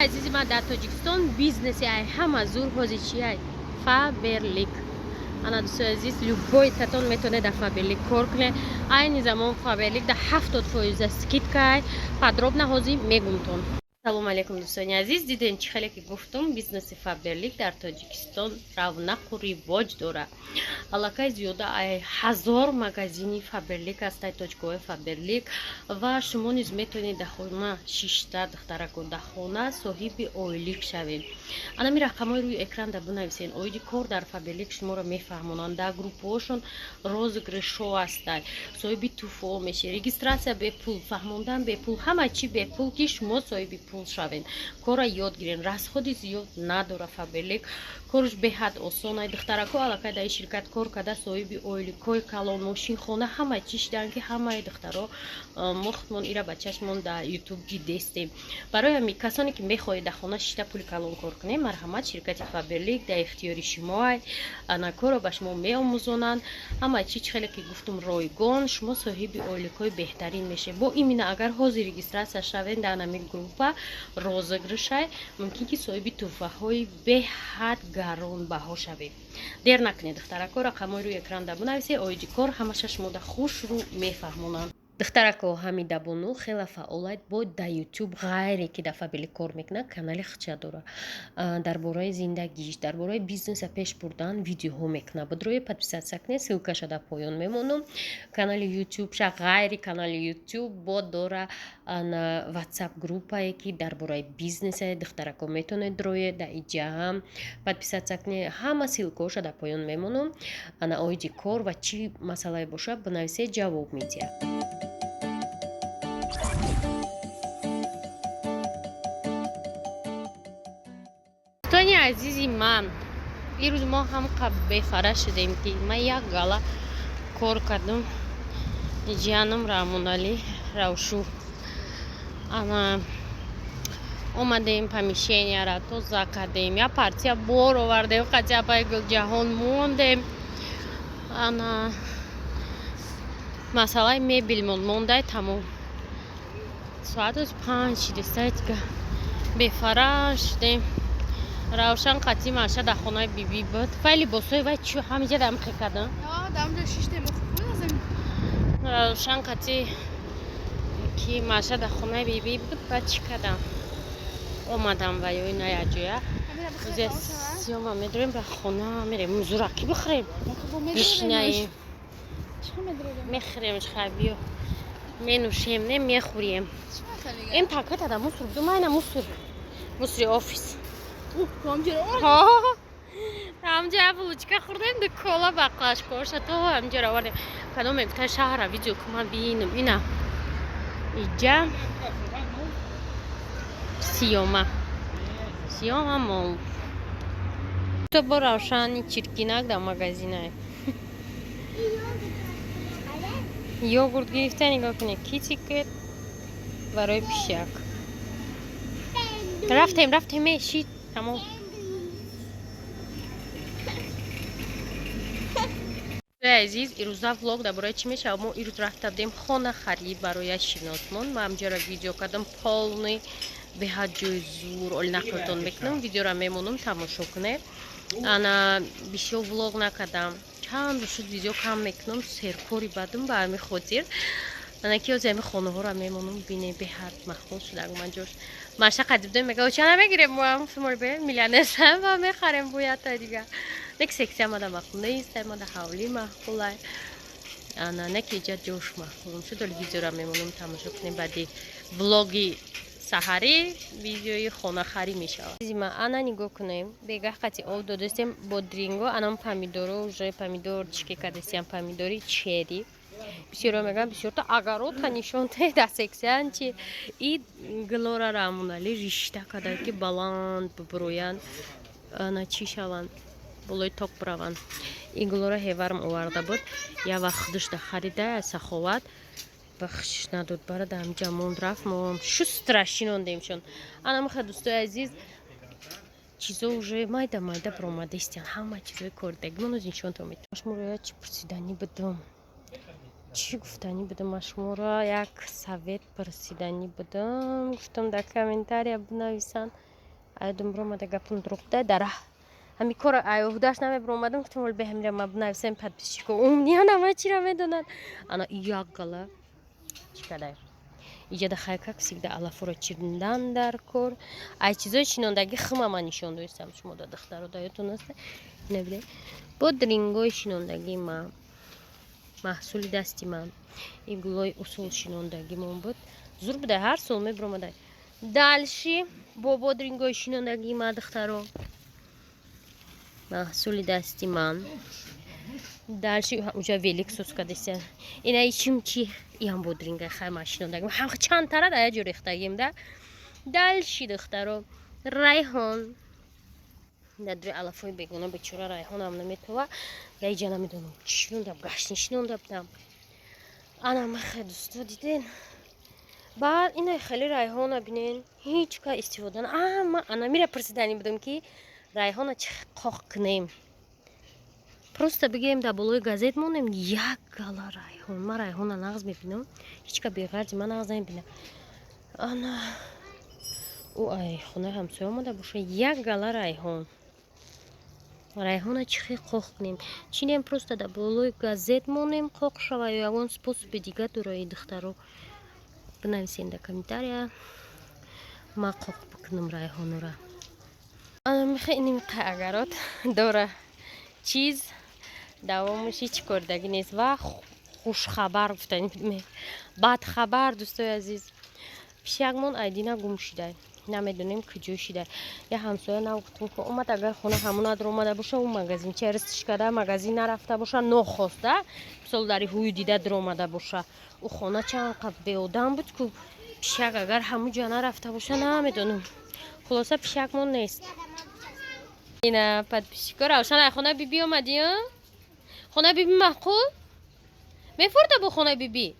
Азизи ман, дар Тоҷикистон бизнеси ай ҳама зур ҳози чиай? Фаберлик. Ана, дӯстои азиз, любой татон метавонед дар Фаберлик кор кунед. Айни замон Фаберлик дар 70 фоиза скидкаай. Подробно ҳозир мегумтон. Салому алейкум, дӯстони азиз! Дидем, чӣ хеле ки гуфтум, бизнеси Фаберлик дар Тоҷикистон равнақу ривоҷ дорад. Аллакай зиёда ай 1000 магазини Фаберлик ҳастай, точкаҳои Фаберлик, ва шумо низ метавонед дар хона шишта, духтарако, дар хона соҳиби ойлик шавед. Анами рақамҳои рӯи экран да бинависен. Оиди кор дар Фаберлик шуморо мефаҳмонанд. Дар группаҳошон розыгрышҳо ҳастай, соҳиби туҳфаҳо мешед. Регистрация бепул, фаҳмондан бепул, ҳама чӣ бепул, ки шумо соҳиби пул шавед, корра ёд гирен. Расходи зиёд надора Фаберлик, корш беҳад осон. Ай духтарако аллакай дар ин ширкат кор карда, соҳиби ойликҳои калон, мошинхона, ҳама чӣ шидан, ки ҳамаи духтаро мо худмон ира ба чашмон дар Ютуб дидестем. Барои ҳами касоне ки мехоҳед дар хона шишта пули калон кор кунем, марҳамат, ширкати Фаберлик дар ихтиёри шумоай. Ана, корро ба шумо меомӯзонанд, ҳама чӣ, чӣ хеле ки гуфтум, ройгон. Шумо соҳиби ойликҳои беҳтарин мешед. Бо именно агар ҳозир регистрация шавед, дар ҳамин группа розыгрышай, мумкин ки соҳиби туҳфаҳои беҳад гаронбаҳо шавед. Дер накунед, духтарако, рақамҳои рӯи экран да бинависед. Оиди кор ҳамаша шумода хушрӯ мефаҳмонанд. Духтарако, Ҳамидабону хеле фаъолайд бо дар Ютуб. Ғайре ки дар Фаберлик кор мекунад, канали худша дорад. Дар бораи зиндагиш, дар бораи бизнеса пеш бурдан видеоҳо мекунад. Бидрои подписаться кунед, ссылкаша дар поён мемонам. Канали Ютубша, ғайри канали Ютуб бо дора Ватсап группае, ки дар бораи бизнесе. Духтарако, метавонед дроед, дар иҷа ҳам подписаться кунед. Ҳама ссылкаҳоша дар поён мемонам. Ана, оиди кор ва чӣ масъалае бошад, бинависед, ҷавоб медиҳад. Дӯстони азизи ман, ирӯз мо ҳамқа бефара шудем, ки ман як гала кор кардам. Ҷиянам Раҳмоналӣ, Равшу, ана омадем, помещенияра тоза кардем, як партия бор овардем, қатиапаи Гулҷаҳон мондем. Ана, масъалаи мебелмон мондай, тамом. Соатоз 5 шидистай, дига бефара шудем. Равшан қатӣ маша дар хонаи бибӣ буд. Вай либосҳои вай чӣ ҳамиҷа дамхе кардам. Равшан қатӣ ки маша дар хонаи бибӣ буд, баъд чӣ кардам, омадам ва ё ина якҷоя сиёма медорем, ба хона мерем, зуракӣ бихӯрем, гишнаем, мехӯрем. Хай, биё, менӯшем, не, мехӯрем. Ин пакета да мусор буду, майна мусор, мусори офис. Ҳамҷа булочка хӯрдем, ду кола бақлашкоша то ҳамҷаро овардем. Кадом мегуфта, шаҳра видео кума, бинам. Ина иҷа Сиёма, Сиёма мол то бо Равшани чиркинак дар магазинае йогурт гирифта. Нигоҳ кунед, Китикет барои пишак. Рафтем, рафтем, э шид, тамом. Азиз, ирӯза влог дар бораи чӣ мешавад? Мо ирӯз рафта будем хона харид барои шиносмон. Ман ҳамҷоро видео кардам полный, беҳад ҷои зур. Оли нақлтон мекунам, видеоро мемонам, тамошо кунед. Ана, бисёр влог накардам, чанд рӯз шуд видео кам мекунам, серкори бадам. Ба ҳамин хотир, ана ки ози ҳамин хонаҳоро мемонам, бине, беҳад маъқул шудаг ман ҷош. Маша қадиб дем, мега, чана мегирем, моам бе миллионер ва мехарем буята дига. Нек сексия мада маъқул нест, мада ҳавлӣ маъқулай. Ана, неки иҷа ҷош маъқулам шуд. Оли видеоро мемонам, тамошо кунем. Баъди влоги саҳарӣ видеои хонахарӣ мешавад. Ана, нигоҳ кунем, бегаҳ қати об додастем бодринго, анам помидоро уже помидорчики кадастем, помидори черри. Бисёро мегӯям, бисёрта огородта нишон дар сексиян чи. И гилора Раҳмонали ришта карда, ки баланд бубуроянд, ана чӣ шаванд, болои ток бираванд. Ин гулора ҳеварм оварда буд, як вақт худушда харида, саховат бахшиш надод, барада ҳамҷа монд, рафт. Мо шустра шинондемшон. Ана миха, дӯстои азиз, чизо уже майда майда баромадаистян, ҳама чизои кордагимон оз нишонтон метавонам. Шуморо як чӣ пурсиданӣ будам, чӣ гуфтанӣ будам, аз шуморо як совет пурсиданӣ будам. Гуфтам, дар комментария бинависанд. Айдум биромада, гапум дурӯғ да, дар ҳами кора айҳудаш намебиромадам. Гуфтам, вол беҳамира ма бинависем, подписчико умниён ҳама чира медонад. Ана як гала чӣ кадай иҷада. Хай, как всегда, алафуро чидан дар кор. Ай чизои шинондагӣ хима ман нишон додистам шумо да, духтаро, даётон аст. Ина биде, бодрингои шинондагии ма, маҳсули дасти ман. И гулои усул шинондагимон буд, зур буда, ҳар сол мебиромадай. Дальше бо бодрингои шинондагии ма, духтаро, маҳсули дасти ман. Дальше уҷа велик сус кадеся. Ина чимчи, иам бодринга. Хай, ман шинондагим ҳам чанд тара да яҷо рехтагим да. Дальше, духтаро, райҳон дар дуи алафҳои бегона. Бечора райҳонам наметова. Даиҷа намедонам чӣ шинондам, гашни шинонда будам. Ана махе, дӯсто, диден. Баъд ина хеле райҳона бинен, ҳеҷ ка истифода. Ама ана мира пурсидани будам, ки райҳона чӣ қоқ кунем? Просто бигирем, дар болои газет монем. Як гала райҳон. Ман райҳона нағз мебинам, ҳеҷ ка беғарзи ман нағз намебинам. Ана ӯ ай хонаи ҳамсоя омада боша. Як гала райҳон. Райҳона чӣ хел қоқ кунем? Чинем, просто дар болои газет монем, қоқ шава, ё ягон способи дига дора? Духтаро, бинависен дар комментария, ма қоқ бикунам райҳонора. Мехе иними агарот дора, чиз давомаш ҳеҷ кордагӣ нест. Ва хушхабар гуфтани, бадхабар, дӯстои азиз, пишакмон айдина гум шидай, намедонем куҷо шидай. Я ҳамсоя нагуфтем, ки омад, агар хона ҳамонадро омада боша, ӯ магазинча ристиш карда, магазин нарафта боша, нохоста, мисол, дари ҳую дида дуромада боша. Ӯ хона чанд қад беодам буд ку. Пишак агар ҳамун ҷа нарафта боша, намедонам. Хулоса, пишакмон нест. Ина подписчико, Равшан, ай хона биби омадӣ? Хона биби маъқул мефурда бо хонаи биби?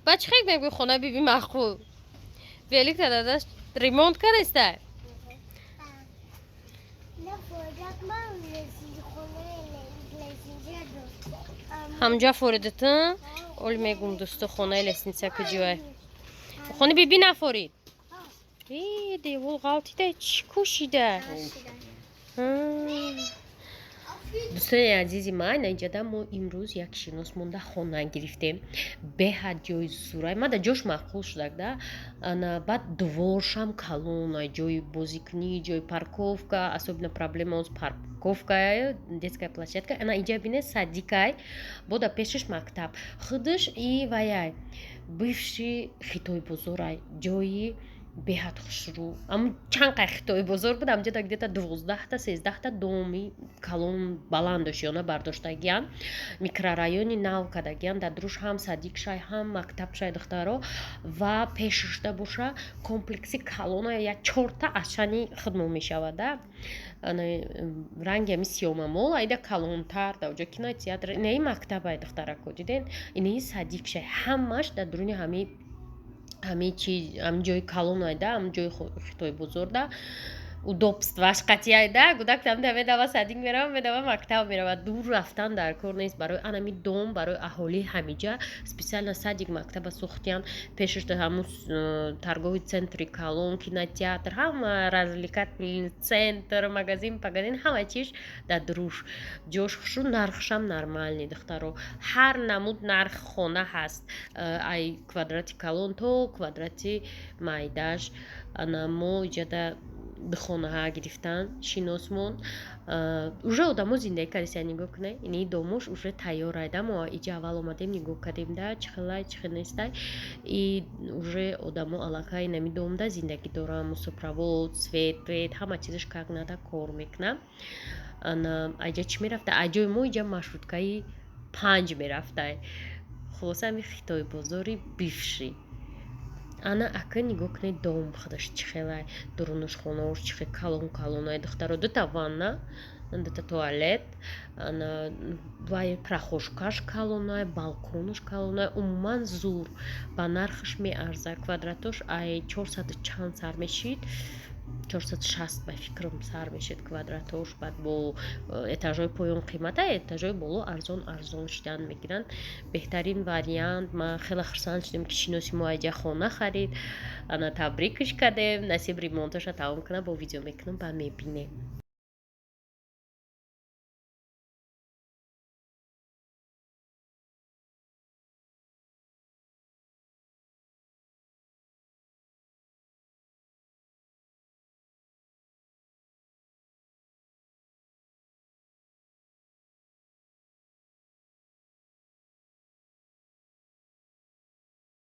Ба чӣ хек мегӯи, хона биби маъқул? Велик дадаш ремонт кардаиста. Не форидат, ман хонаи лестница. Ҳамҷа форидата? Оли мегум, дӯсто, хонаи лестница куҷоай? Хонаи биби нафорид? Э, девол ғалтида, чӣ кӯшида? Дӯстони азизи ман, инҷада мо имрӯз як шинос монда хона гирифтем. Беҳад ҷои зурай, мада ҷош маъқул шудак да. Ана баъд дворшам калон, ҷои бозикунӣ, ҷои парковка. Особенно проблема оз парковка, детская площадка. Ана инҷа бине, садикай, бода пешаш мактаб худаш и ваяй, бывший хитой бозорай. Ҷои беҳад хушрӯ. Ам чанд қай хитои бозор буд амҷода, где-то 12-та, 13-та доми калон баланд ошёна бардоштагиян, микрорайони нав кардагиян. Дар дуруш ҳам садик шай, ҳам мактаб шай, духтаро. Ва пешашда боша комплекси калона, як чорта ашани хидмо мешавад да, ранги ами сиёмамол, айда калонтар. Да оҷа кинотеатр, инаи мактабай, духтарако, диден, инаи садик шай. Ҳамаш дар дуруни ҳами чи, ҳами ҷои калон айда, ҳами ҷои хитои бузурда. Удобстваш қатъияйда, гудак тамда медава садик мерава, медава мактаб мерава, дур рафтан дар кор нест. Барои анами дом, барои аҳолии ҳамиҷа специально садик, мактаба сохтиян. Пешашда ҳамун торговый центри калон, кинотеатр, ҳама развлекательный центр, магазин пагазин, ҳама чиш дар дуруш. Ҷош хушу, нархшам нормальный, духтаро. Ҳар намуд нарх хона ҳаст, ай квадрати калон то квадрати майдаш. Ана мо иҷада духонаҳа гирифтан шиносмон. Уже одамо зиндагӣ кардеся. Нигоҳ кунед, ини домош уже тайёр айда. Мо иҷа аввал омадем, нигоҳ кардем да, чӣ хелай, чӣ хел нестай. И уже одамо аллакай нами домда зиндагӣ доранд. Мусопровод, свет вет, ҳама чизаш как надо кор мекунад. Ана айҷа чӣ мерафта? Айҷои мо иҷа маршруткаи 5 мерафтай. Хулоса, ами хитой бозори бывший. Ана ака, нигоҳ кунед, дом худаш чӣ хелай, дурунаш хонаош чӣ хел калон калонай, духтаро. Дута ванна, дута туалет, ана вай прихожкаш калонай, балконаш калонай. Умуман зур, ба нархаш меарзад. Квадратош ай 400 чанд сар мешид. 460 ба фикрам сар мешед квадратош. Баъд бо этажҳои поён қимата, этажҳои боло арзон арзон шидан мегиранд. Беҳтарин вариант. Ман хеле хурсанд шудем, ки шиноси мо айҷа хона харид. Ана, табрикш кардем. Насиб, ремонташа тамом кунам, бо видео мекунам, ба мебинем.